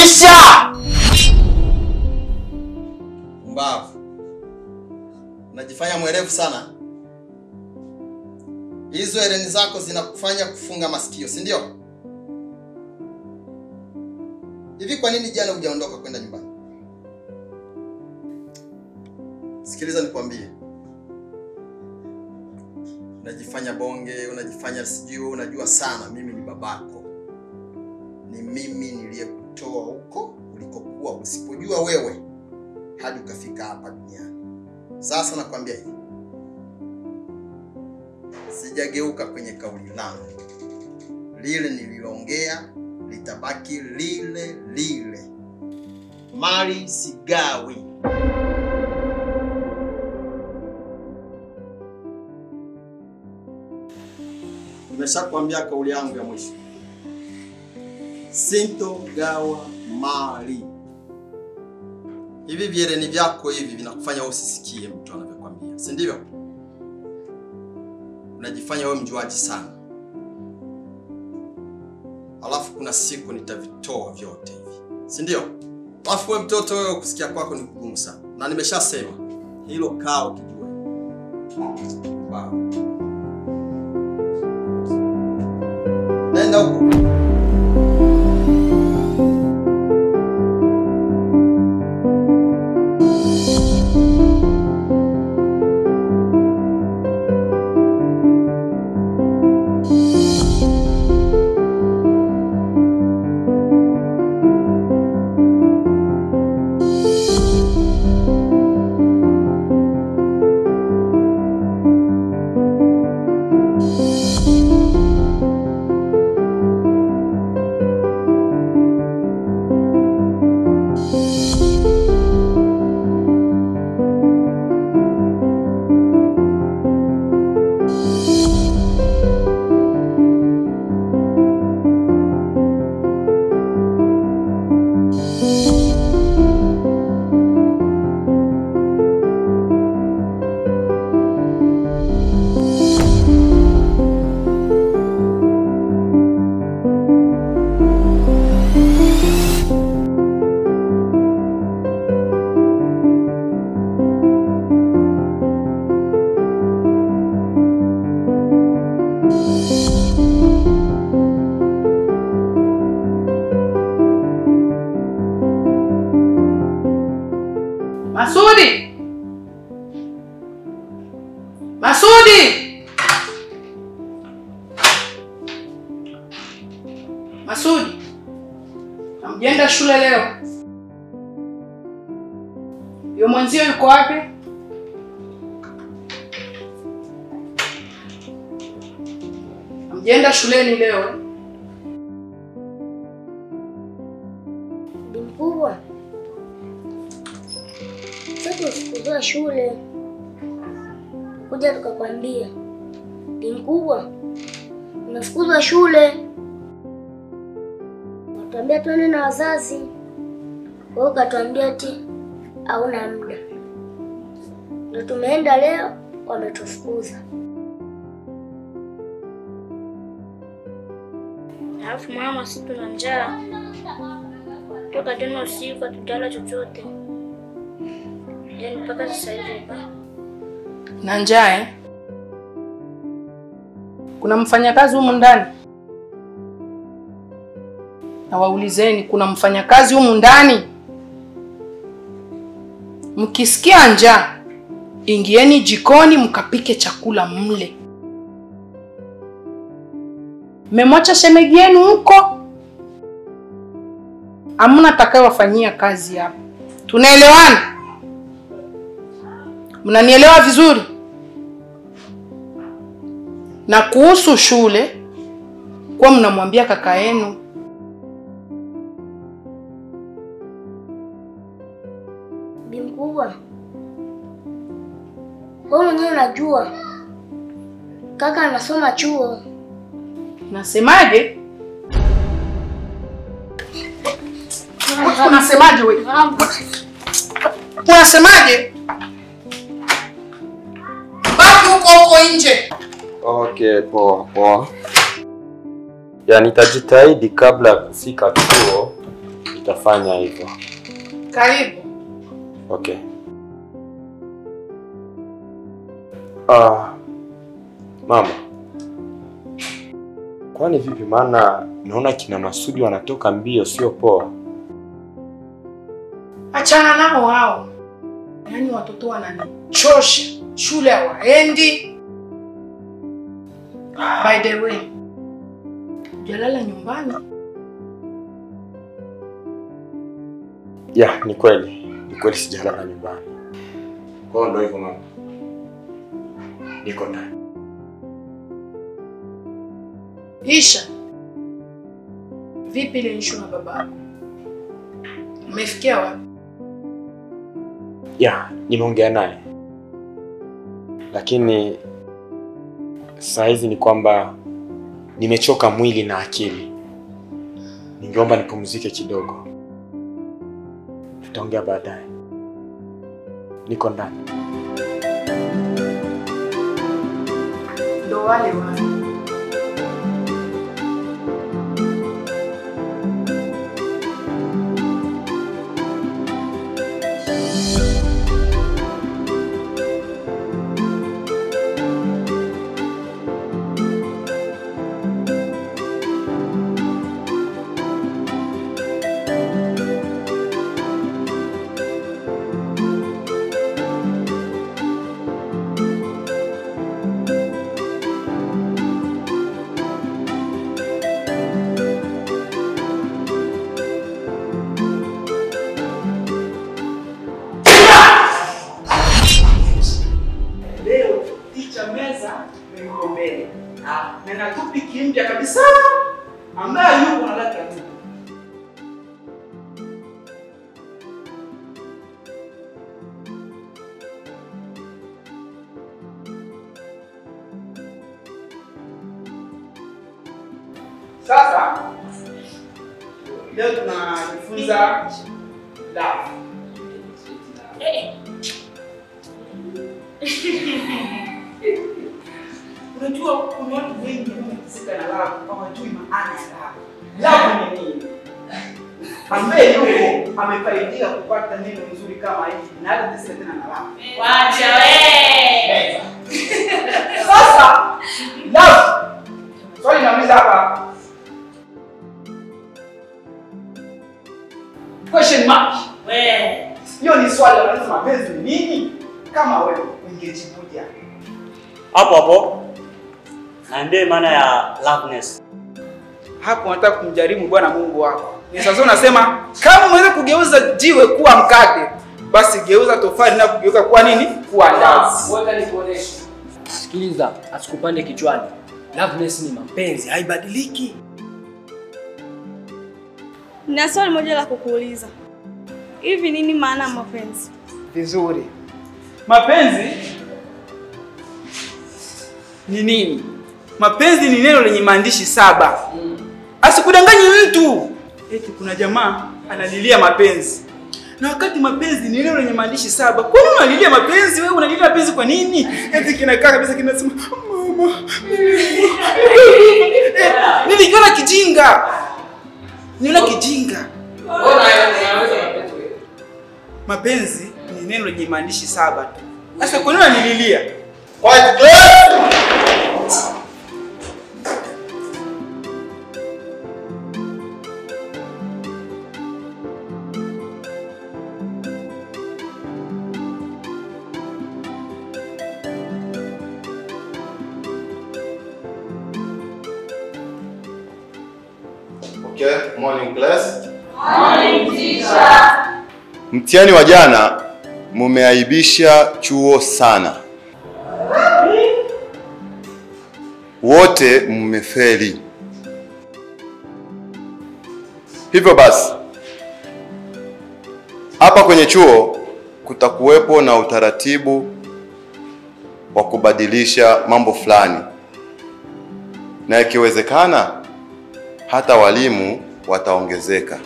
Isha! Mbavu. Unajifanya mwerevu sana. Hizo hereni zako zinakufanya kufunga masikio, si ndio? Hivi kwa nini jana hujaondoka kwenda nyumbani? Sikiliza nikwambie. Unajifanya bonge, unajifanya sijui, unajua sana mimi ni babako. Ni mimi niliyekutoa huko ulikokuwa usipojua wewe hadi ukafika hapa duniani. Sasa nakwambia hivi. Sijageuka kwenye kauli langu. Lile nililoongea litabaki lile lile. Mali sigawi. Nimeshakwambia kauli yangu ya mwisho. Sintogawa mali. Hivi viereni vyako hivi vinakufanya usisikie mtu anavyokuambia, si ndivyo? Unajifanya wewe mjuaji sana. Alafu kuna siku nitavitoa vyote hivi, si ndio? Alafu wewe mtoto wewe kusikia kwako ni kugumu sana. Na nimeshasema hilo kaa ukijue. Wow. Nenda huko. Masudi! Masudi! Masudi! Hamjaenda shule leo? Yo mwenzio yuko wapi? Hamjaenda shuleni leo? Mkubwa. Sasa shule kuja tukakwambia bi mkubwa unafukuzwa shule, watuambia tuende na wazazi, wewe ukatuambia ati hauna muda, ndio tumeenda leo wametufukuza. Alafu mama, sisi tuna njaa toka jana usiku hatujala chochote. Yaani mpaka sasa hivi. Na njaa eh? Kuna mfanyakazi humu ndani? Na waulizeni, kuna mfanyakazi humu ndani? Mkisikia njaa, ingieni jikoni mkapike chakula mle. Mmemwacha shemeji yenu huko? Hamna atakayewafanyia kazi hapa. Tunaelewana? Mnanielewa vizuri? Na kuhusu shule, kwa mnamwambia kaka yenu. Bi mkubwa, wewe mwenyewe unajua kaka anasoma chuo. Nasemaje? Unasemaje wewe? Unasemaje? Baki huko huko nje. Okay, poa poa. Ya nitajitahidi kabla ya kufika chuo Nitafanya hivyo. Karibu. Okay. Mama. Kwani vipi, maana naona kina Masudi wanatoka mbio, sio poa. Achana nao hao. Yaani watoto wananichosha. Shule hawaendi. By the way, hujalala nyumbani? Ya, ni kweli. Ni kweli sijalala nyumbani. Kwa hiyo ndio hivyo mama. Niko ndani. Isha, vipi ile issue na babako? Umefikia wapi? Ya, nimeongea naye. Lakini saa hizi ni kwamba nimechoka mwili na akili. Ningeomba nipumzike kidogo. Tutaongea baadaye. Niko ndani. Ndo wale wale. Sasa leo tunajifunza love. Unajua kuna watu wengi wanahusika na love, hawajui maana ya love. Love ni nini? Ambaye yuko amefaidika kupata neno nzuri kama hili na hata tena tena na love. Wacha wewe. Sasa love. Swali nauliza hapa. Question mark. Wewe. Hiyo ni swali wanasema mapenzi ni nini? Kama wewe ungejibuja. Hapo hapo. Niambie maana ya loveness. Hapo unataka kumjaribu Bwana Mungu wako. Ni sasa unasema kama unaweza kugeuza jiwe kuwa mkate, basi geuza tofali na kugeuka kuwa nini? Kuwa ndazi. Ngoja nikuoneshe. Sikiliza, asikupande kichwani. Loveness ni mapenzi, haibadiliki. Na swali moja la kukuuliza. Hivi nini maana ya mapenzi? Vizuri. Mapenzi ni nini? Mapenzi ni neno lenye maandishi 7. Asikudanganye mtu. Eti kuna jamaa analilia mapenzi. Na wakati mapenzi ni neno lenye maandishi 7. Kwa nini unalilia mapenzi? Wewe unalilia mapenzi kwa nini? Eti kinakaa kabisa kinasema mama. Nilikiona kijinga. Niona kijinga. Mapenzi ni neno lenye maandishi 7 tu. Sasa kwa nini unanililia? Quiet class. Okay, morning class. Morning teacher. Mtihani wa jana mumeaibisha chuo sana. Wote mmefeli. Hivyo basi, hapa kwenye chuo kutakuwepo na utaratibu wa kubadilisha mambo fulani. Na ikiwezekana hata walimu wataongezeka.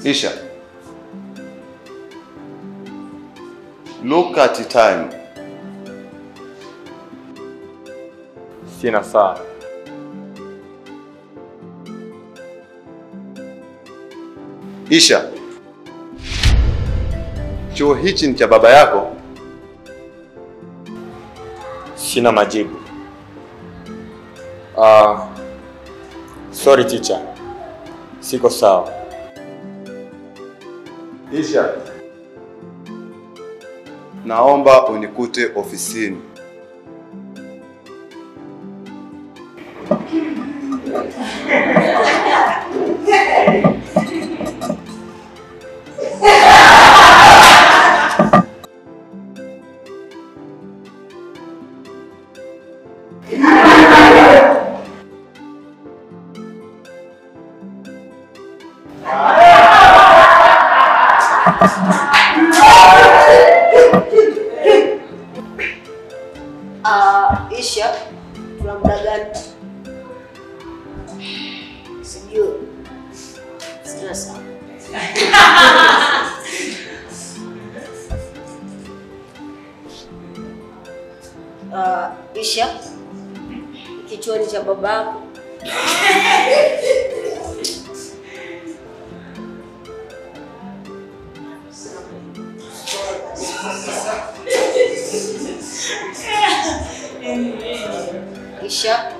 Isha, Look at time. Sina saa. Isha, chuo hichi ni cha baba yako? Sina majibu. Sorry teacher. Siko sawa. Isha, naomba unikute ofisini. Isha, tuna muda gani? Sijui. Sina saa. Isha, kichwani cha babako. Isha.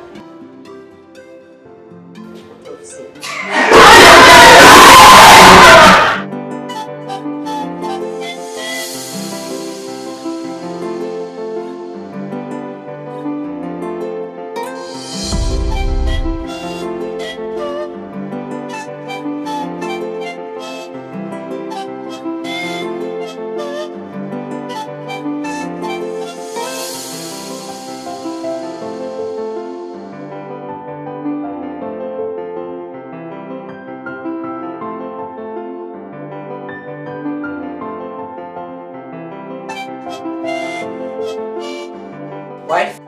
Wife?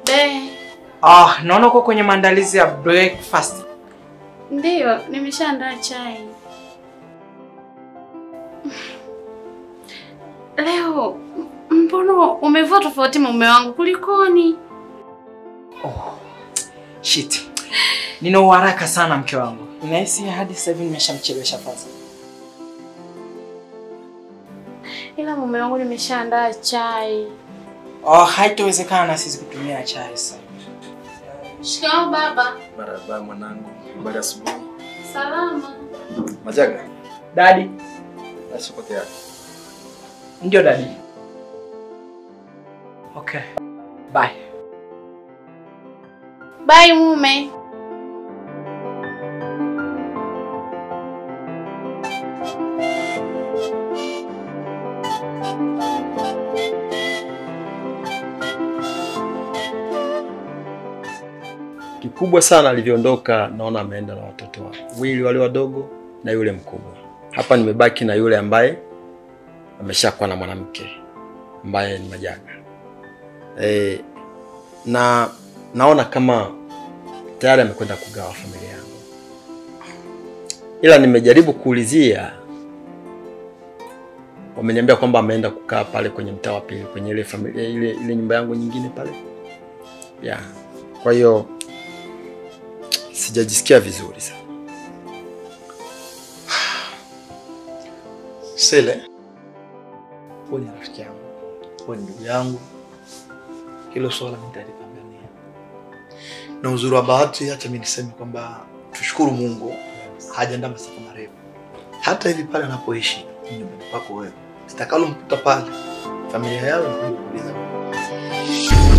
Be. Naona uko kwenye maandalizi ya breakfast. Ndiyo, nimeshaandaa chai. Leo, mbona umevaa tofauti mume wangu, kulikoni? Oh, shit. Nina uharaka sana mke wangu. Nahisi hadi sasa hivi nimeshamchelewesha fasa. Ila mume wangu nimeshaandaa chai. Oh, haitowezekana sisi kutumia chai sasa. Shikamoo baba. Marhaba mwanangu. Habari asubuhi. Salama. Majaga. Daddy. Basi uko tayari? Ndio daddy. Okay. Bye. Bye mume. Kikubwa sana alivyoondoka, naona ameenda na watoto wawili wale wadogo na yule mkubwa. Hapa nimebaki na yule ambaye ameshakuwa na mwanamke ambaye ni Majaga. Na naona kama tayari amekwenda kugawa familia yangu. Ila nimejaribu kuulizia, wameniambia kwamba ameenda kukaa pale kwenye mtaa wa pili, kwenye ile familia ile nyumba yangu nyingine pale. Yeah. Kwa hiyo sijajisikia vizuri sana. Sele, wewe ni rafiki yangu, wewe ni ndugu yangu. Hilo swala nitalipambania. Na uzuri wa bahati, acha mimi niseme kwamba tushukuru Mungu hajaandaa masafa marefu. Hata hivi pale anapoishi nyumbani kwako wewe, litakalomkuta pale familia yao inakuja kuuliza.